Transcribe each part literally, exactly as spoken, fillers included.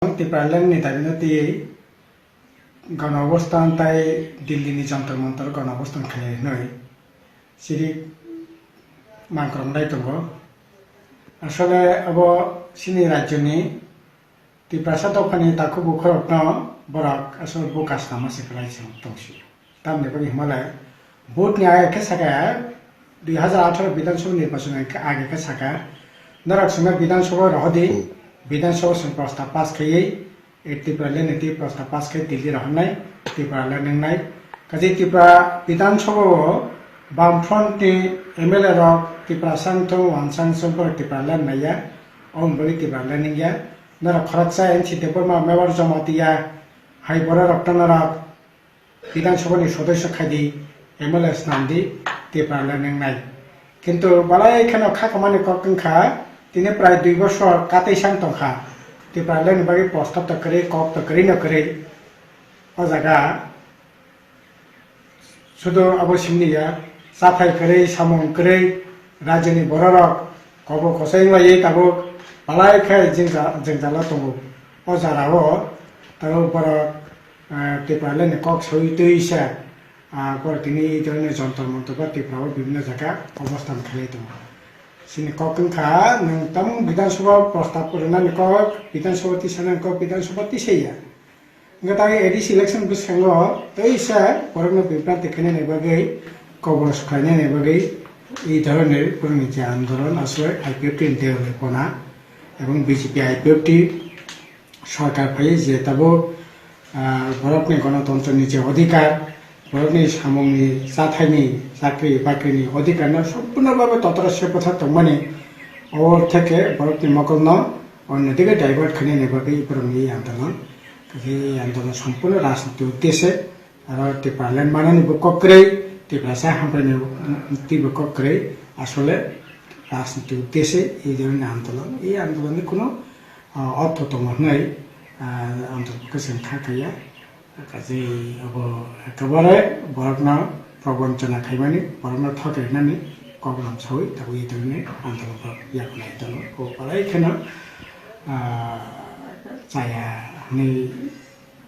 Tipraland ni dabi no twiwi gana obostan tai Delhi ni Jantar Mantar gana obostan khlai hinwi chiri mangkrong lai tongo. Asole abo chini rajyo ni Tiprasa dophani takhuk bukhurokno borok aswk buka sama se kwlai se tongsi. Tamni bagwi hwnba le vote ni age khe saka, dui hazar atharo Bidhan Sabha nirbachon ni age khe saka, norok swngna Bidhan Sabha rohodi, Bidhan Sabha swng prostab pass khaiwi, e Tipraland ni twi prostab pass khai Delhi rohornai, Tipraland wngnai. Kaje Tripura Bidhan Sabha o Bamfront ni M L A rok Tiprasa wngthung, Wansa wngthung, borok Tipraland naiya, o bagwi Tipraland wngya. Norok khoroksa N C Debbarma, Mewar Jamatia hai bororok to norok Bidhan Sabha ni sodosyo khaidi, M L A snamdi, Tipraland wngnai. Kintu balai kheno kha kamani kok wngkha, tini prai dui bosor kateisa wng tongkha, Tipraland ni bagwi prostab to kwrwi, kok to kwrwi no kwrwi. O jaga Sudo abo simi ya, chathai kwrwi, samung kwrwi, rajyoni bororok kobo kosai wnglaui tabuk balai khe jengja-, jengjalo tongo. O jagao tabuk borok, eh, Tipraland ni kok saui twi se, ah, borok tini ei dhoroner Jantar Mantar ba Tripura o bibhinno jaga obostan khlai tongo. Chini kok wngkha, nwng tamo Bidhan Sabha prostab rwnani kok, Bidhan Sabha tisanani kok, Bidhan Sabha tisaya. Hwnkhe tai A D C election bwskango teisa borokno bibranti khainani bagwi, kobor khlainani bagwi ei dhoroner borokni je andolon aswk I P F T ni dewle kona ebong B J P I P F T sorkar phaiwi je tabuk, ah, borokni gonotontroni je odhikar, borokni samungni chathaini chakri bakrini odhikarno sompurno bhabe totra se bwthar tongmani, o theke borokni mokolno onno dige divert khainani bagwi borokni andolon. Kaisa ei andolon sompurno rajniti uddeshe, aro Tipraland manani bo kok kwrwi, Tiprasa hamkraini twibo kok kwrwi, asole rajniti uddeshe ei dhoroner andolon. Ei andolonni kuno, ah, ortho tongo hwnwi, ah, andolon khe chwng kha khaiya. Kaisa abo ekebare borokno probonchona khaimani, borokno thok rinani kok lam saui tabuk ei dhoroner andolon borok yakunai tongo. Bo balai kheno, ah, chaya hwnwi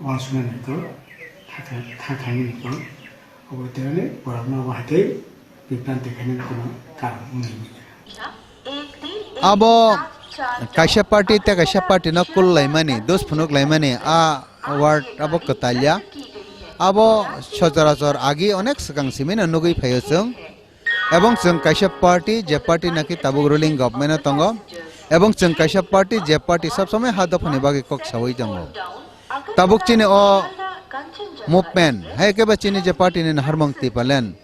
uansuknani kok, kha kha-, kha khainani kok, obo tei borokno obo hai tei bibranti khainani kuno karon wngwi manya. Abo kaisa party tei kaisa party no kul laimani, dos phunuk laimani, a word abo kwtal ya. Abo sochorachor agi onek swkang simi no nugwi phaio chwng. Ebong chwng kaisa party, je party naki tabuk ruling government o tongo, ebong chwng kaisa party, je party sob somoi ha dophani bagwi kok saui tongo. Tabuk chini o movement, hai khe ba chini je party ni naharmung Tipraland,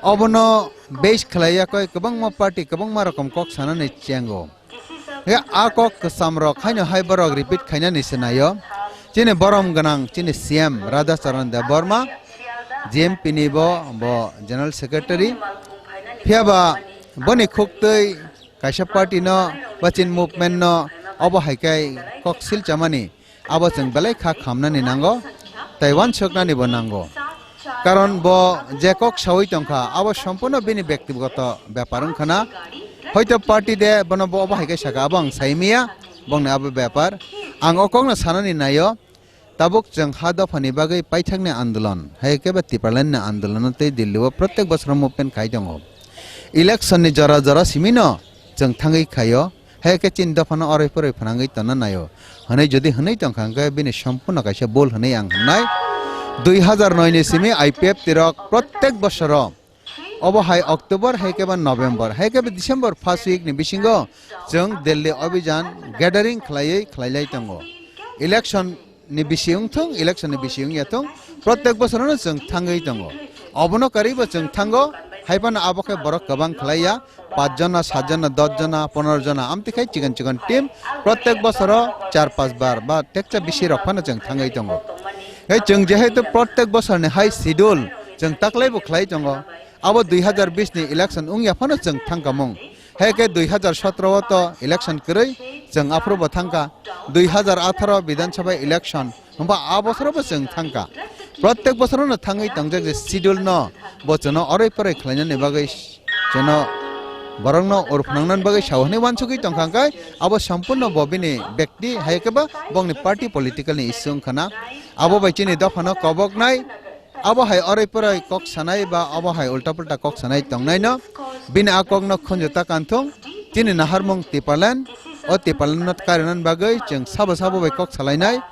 obono base khlai ya koi kwbangma party, kwbangma rokom kok sanani chengo. He a kok kwcham rok haino hai borok repeat khainani se naio. Chini borom gwnang chini C M Radhacharan Debbarma, G M P ni bo, bo General Secretary. Phiya ba boni khuktwi kaisa party no ba chini movement no obo hai khe kok silchamani abo chwng belai kha khamnani nango, tei uansuknani bo nango. Karon bo je kok saui tongkha, abo sompurno bini bektigoto bepar wngkha na. Hoito party de bono bo obo hai khe saka, abo ang sai manya, bongni abo bepar. Ang o kokno sanani naio, tabuk chwng ha dophani bagwi paithakni andolon, hai khe ba Tipraland ni andolono tei Delhi o protek bosor movement khai tongo. Election ni jora jora simino chwng thangwi khaio. Hai khe chini dophano oroi poroi phnangwi tonna naio. Hwnwi jodi hwnwi tongkha, hwnkhe bini sompurno kaisa bul hwnwi ang hwnnai. Dui hazar noi ni simi I P F T rok protek bosoro, obo hai October, hai khe ba November, hai khe ba December first week ni bisingo chwng Delhi Abhijan gathering khlaiwi khlailai tongo. Election ni bisi wngthung, election ni bisi wngya thung, protek bosorono chwng thangwi tongo. Obono karwibo chwng thango, hai phano abo khe borok kwbang khlaiya, pach jona, sat jona, dos jona, pondro jona, amtwi khai chikon chikon team, protek bosoro char panch bar ba tekcha bisi rok phano chwng thangwi tongo. Hai chwng jehetu protek bosorni hai schedule chwng taklaibo khlai tongo, abo dui hazar bis ni election wngya phano chwng thangkamung. Hai khe dui hazar sotro o to election kwrwi chwng aphuru bo thangkha, dui hazar atharo Bidhan Sabha election, hwnba a bosoro bo chwng thangkha. Protek bosorono thangwi tongjak je schedule no bo chwngno oroi poroi khlainani bagwi chwngno borokno ur phnangna bagwi sao hwnwi uansugwi tongkha, hwnkhe abo sompurno bo bini bekti hai khe ba bongni party political ni issue wngkha na. Abo bai chini dophano koboknai, abo hai oroi poroi kok sanai ba abo hai ulta pulta kok sanai tongnaino bini a kokno khunju ta kanthung. Chini naharmung Tipaland, o Tipalandno karinani bagwi chwng sabo sabo bai kok salainai,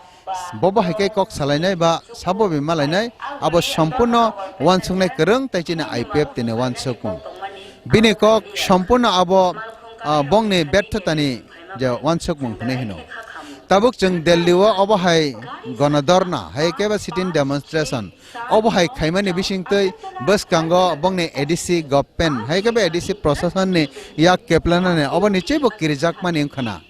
bobo hai khe kok salainai ba sabo bai malainai, abo sompurno uansuknai kwrwng tei chini I P F T ni uansukmung. Bini kok sompurno abo, ah, bongni berthatani je uansukmung hwnwi hino. Tabuk chwng Delhi o obo hai gonodorna hai khe ba sit-in demonstration obo hai khaimani bisingtwi bwskango bongni A D C government hai khe ba A D C prosasonni yak keplanani oboni teibo kirijakmani wngkhana.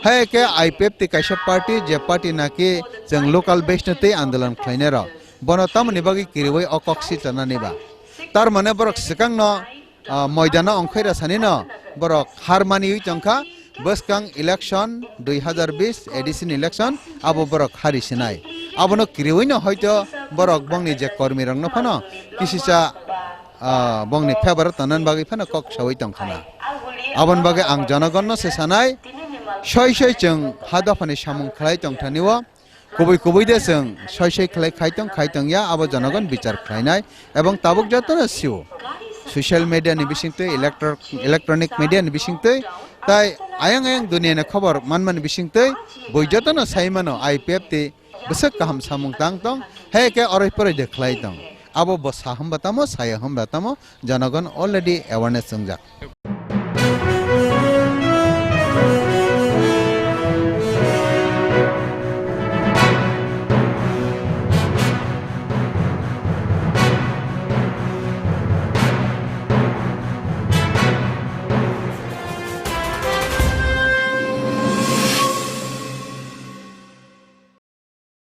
Hai khe I P F T kaisa party, je party naki chwng local base no tei andolon khlainai rok, bono tamoni bagwi kiriwi o kok sitanani ba? Tar mane borok swkangno, ah, moidano ongkhoi rwsanino borok har maniwi tongkha, bwskang election dui hazar bish A D C ni election abo borok hari sinai. Abono kiriwino hoito borok bongni je kormi rokno phano kisisa, ah, bongni favour o tongnani bagwi phano kok sawi tongkhana. Aboni bagwi ang jonogonno se sanai, soi soi chwng ha dophani samung khlai tongthani o, kubui kubui de chwng soi soi khlai khai tong khai tong ya, abo jonogon bichar khlainai. Ebong tabuk jotono sio, social media ni bisingtwi, electro-, electronic media ni bisingtwi, tai ayang ayang duniani khobor manmani bisingtwi bui jotono sai mano I P F T bwswk kaham samung tang tong, hai khe oroi poroi de khlai tong. Abo bo sa hwnba tamo, saya hwnba tamo, jonogon already awareness wngjak.